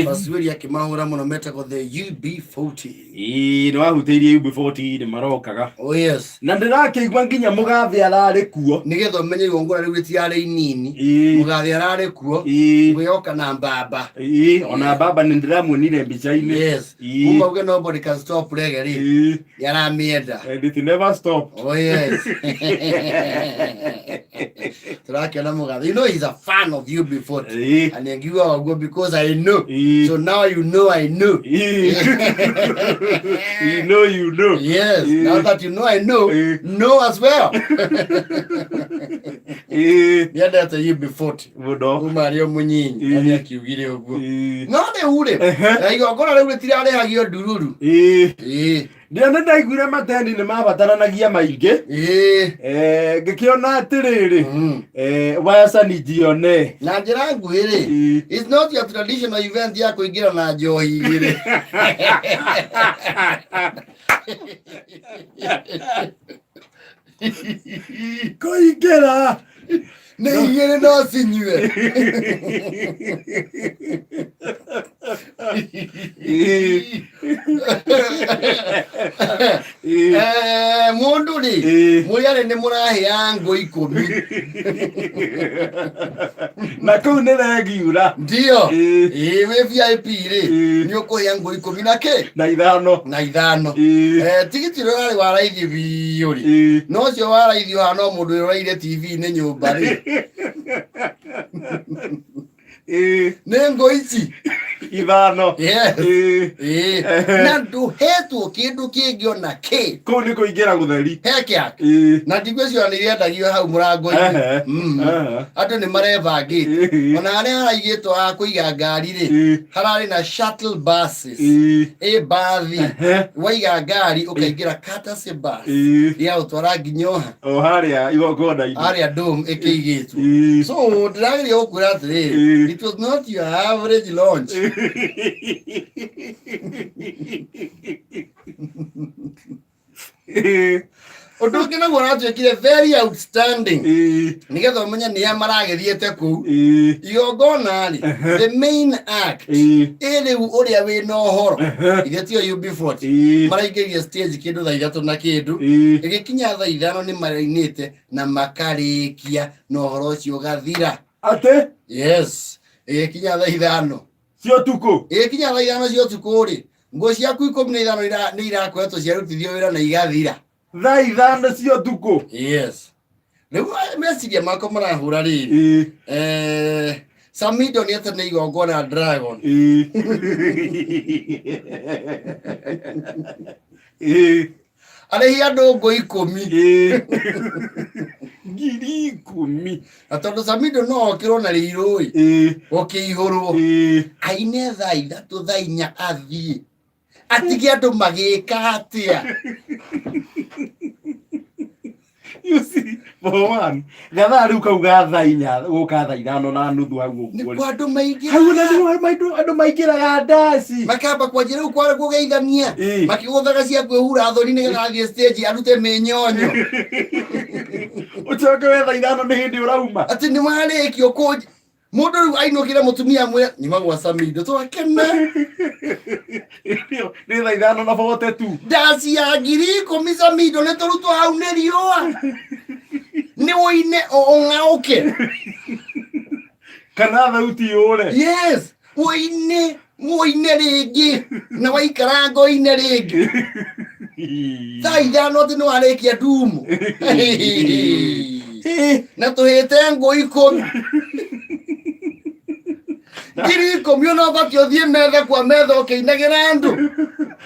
Basueri akĩmahũra mũno metagwo the UB40. Ĩĩ, nĩ wahutĩirie UB40 nĩ marokaga. Oh yes. Na ndĩrakĩigua nginya mũgathe ararĩ kuo. Nĩgetha ũmenye igongona rĩu rĩtiarĩ inini. Mũgathe ararĩ kuo. Gwĩoka na mbamba. Ĩĩ, ona baba nĩ ndĩramuonire mbica-inĩ. Yes. Kuma uge nobody can stop reggae rĩ. Nĩ aramĩenda. And it never stop. Oh yes. Tũrakĩona mũgathe. You know he's a fan of UB40. And ngiuga ũguo because I know. So now you know I know. You know you know. Yes, now that you know I know, know as well. Nĩendete UB40. Mũno. Kuma arĩ o mũnyinyi, na nĩakiugire ũguo. No rĩu rĩ, na igongona rĩu rĩtirarĩhagio ndururu. Ndio nĩ ndaiguire matendi nĩ mabataranagia maingĩ. Eh, ngĩkĩona atĩrĩrĩ waca ni jione. Na njĩra nguhĩ rĩ, it's not your traditional event ya kũingĩra na njohi igĩrĩ. Kũingĩra Nĩ igĩrĩ no cinyue. Eh, mũndũ rĩ, mũrĩ arĩ nĩ mũrahĩa ngũ 10. Na kũu nĩ regiura. Ndio. Ĩĩ, wĩ VIP rĩ, nĩ ũkũhĩa ngũ 15 Na ithano. Na ithano. Eh, tigiti ũrĩa ũrarĩ wa raithi biũ rĩ, no ũcio wa raithi ũhana o mũndũ wĩroreire TV-inĩ nyũmba rĩ. Nĩ ngũ ici ithano. Yes. Ĩĩ. Na ndũhetwo kĩndũ kĩngĩ ona kĩ. Kũu nĩ kũingĩra gũtheri. He kĩake. Na ndigwĩciria nĩ irendagio hau mũrango-inĩ. Andũ nĩ marebangĩte. Ona harĩa haraigĩtwo ha kũiga ngari rĩ, hararĩ na shuttle buses. Ĩ mbathi. Waiga ngari ũkaingĩra courtesy bus. Ya gũtwara nginya oha. O harĩa igongona-inĩ. Harĩa dome ĩkĩigĩtwo. So ndĩrageria gũkwĩra atĩrĩrĩ, it was not your average launch. Ũndũ ũngĩ naguo ũratuĩkire very outstanding, nĩgetha ũmenye nĩa maragĩthiĩte kũu igongona rĩ, the main act ĩ rĩu ũrĩa wĩna ũhoro ithe tio UB40 maraingĩria stage kĩndũ thaa 3 na kĩndũ, ĩgĩkinya thaa 5 nĩ marainĩte na makarĩkia na ũhoro ũcio ũgathira. Atĩ? Yes, ĩgĩkinya thaa 5 cia ũtukũ. Ĩgĩkinya thaa 5 cia ũtukũ rĩ, nguo ciaku 15 nĩ irakoretwo ciarutithio wĩra na igathira. Thaa 5 cia ũtukũ. Yes, rĩu meciria makwa marahũra rĩrĩ, Samido nĩ ete nĩ igongona Dragon. Arĩhi andũ ngũ 10. 10,000. Na tondũ Samido no okĩrwo na rĩirũ ĩ, ũkĩihũrwo aine thaa 3 thaa 4 athiĩ atige andũ magĩka atĩa? You see, for one, gathaa rĩu kau ga thaa 4 gũka thaa 5:30 hau ũguo rĩ. Nĩkuo andũ maingĩraga. Hau na nĩho andũ maingĩraga ndaci. Makamba kwanjia rĩu kwara kũgeithania, makĩgũthaga cia kwĩhura thoni nĩgetha athiĩ stage arute mĩnyonyo. Ũcoke we thaa 5 nĩ hĩndĩ ũrauma. Atĩ nĩ warĩkio kũnj mũndũ rĩu ainũkĩre mũtumia amwĩre nyuma gwa Samido twakena. Nĩ thaa 5 na 42. Ndaci ya 10,000 Samido nĩ tũrutwo hau nĩ riũa nĩ ũine ũng'aũke. Kana thauti yũre. Yes, ũine ũine rĩngĩ na waikaranga ũine rĩngĩ thaa 5 atĩ nĩ warĩkia ndumu na tũhĩte ngũ 10 10,000 ona ũbatiĩ ũthiĩ metha kwa metha ũkĩinagĩra andũ.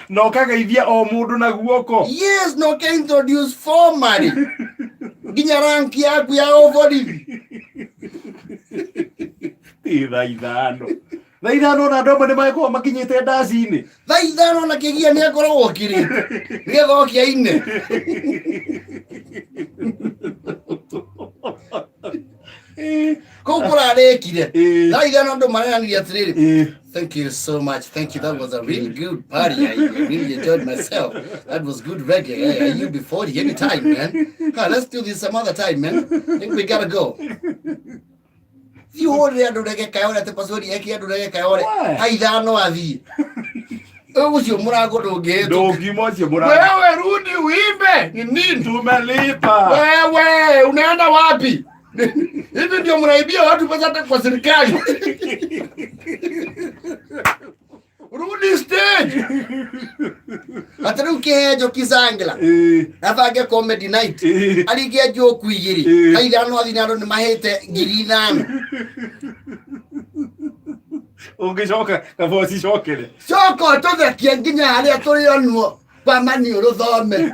Na ũkageithia o mũndũ na guoko. Yes, na ũke introduce formally nginya rank yaku ya ũborithi. Ĩ thaa 5, thaa 5 ona andũ amwe nĩ magĩkorwo makinyĩte ndaci-inĩ. Thaa 5 na kĩgia nĩ akoragwo okĩrĩte nĩgetha oke aine. Kũu kũrarĩkire thaa 5 andũ maranĩria atĩrĩrĩ, "Thank you so much, thank you, that was a really good party. I really enjoyed myself. That was good reggae. Hey, UB40 anytime, man. Huh, let's do this some other time, man. I think we gotta go." Thiĩ ũhũrĩre andũ rege kayore atĩ pasori ekire andũ rege kayore. We. Thaa ithano athiĩ. Ũcio mũrango ndũngĩhĩtũka. Ndũngiuma ũcio mũrango. Wewe rudi uimbe ni nini? Tumelipa. Wewe unaenda wapi? Hivi ndio mnaibia watu pesa hata kwa serikali. Rudi stage. Hata rĩu kĩhenjo kisangla abange comedy night aringie njoku igĩrĩ thaa ithano athiĩ na andũ nĩ mahĩte 5,000. Ũngĩcoka kaba ũcicokere. Coka ũtũthekie nginya harĩa tũrĩonwo kwa maniũrũ thome.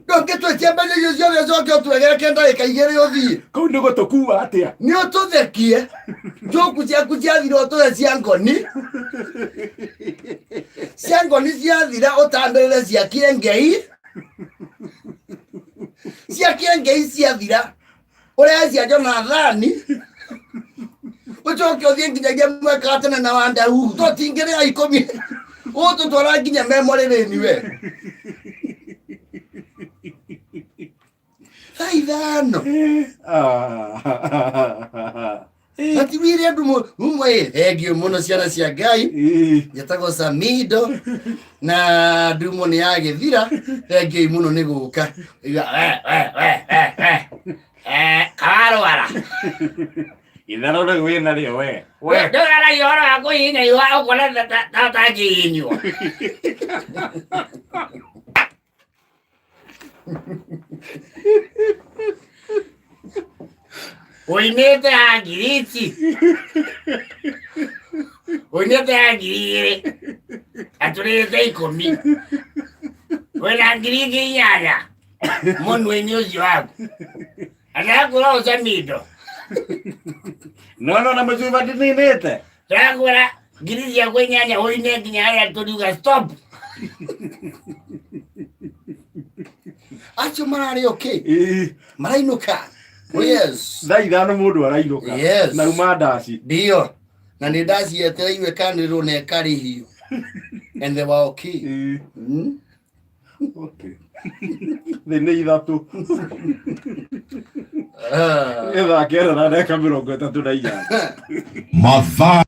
Ndũngĩtwĩtia mbeca icio ciothe ũcoke ũtwegereke ndagĩka igĩrĩ ũthiĩ. Kũu nĩ gũtũkua atĩa? Nĩ ũtũthekie. Njoku ciaku ciathira ũtũhe cia ngoni. Cia ngoni ciathira ũtambĩrĩre cia kĩengei. Cia kĩengei ciathira ũrehe cia Jonathani. Ũcoke ũthiĩ nginyagia mweka wa tene na wa Ndauhu. Tũtingĩrĩha ikũmi. Ũgũtũtwara nginya memory lane we. Thaa ithano. Gatiwire andũ mumwe thengio mũno ciana cia Ngai. Njetagwo Samido na ndumo nĩ yagĩthira. Thengioi mũno nĩ gũka. Iga, we, we, we, we, we. Kawarwara. Itherũ rĩu wĩna rĩo we. We. Ndũgaragia ũhoro wa kũhihinya ihũa ũkona ta ũtangĩhihinywo. Ũinĩte ya ngiri ici. Ũinĩte ya 2,000. Atũrĩte ikũmi. Wĩna ngiri ingĩ inyanya. Mũnua-inĩ ũcio waku. Ndakũra ũcamindo. No no na mũcuba ndininĩte. Ndakũra ngiri ciakwa inyanya ũine nginya harĩa tũriuga stop. Acio mararĩ okay. Marainũka. Oh yes. Thaa ithano mũndũ arainũka. Yes. Na uma ndaci. Ndio. Na nĩ ndacietereirwo ĩkanĩrĩrwo na ĩkarĩhio. And they were okay. Okay. Thĩ nĩ ithatũ. Nĩ thaa kenda na ndagĩka mĩrongo ĩtatũ na inyanya. Mathaa.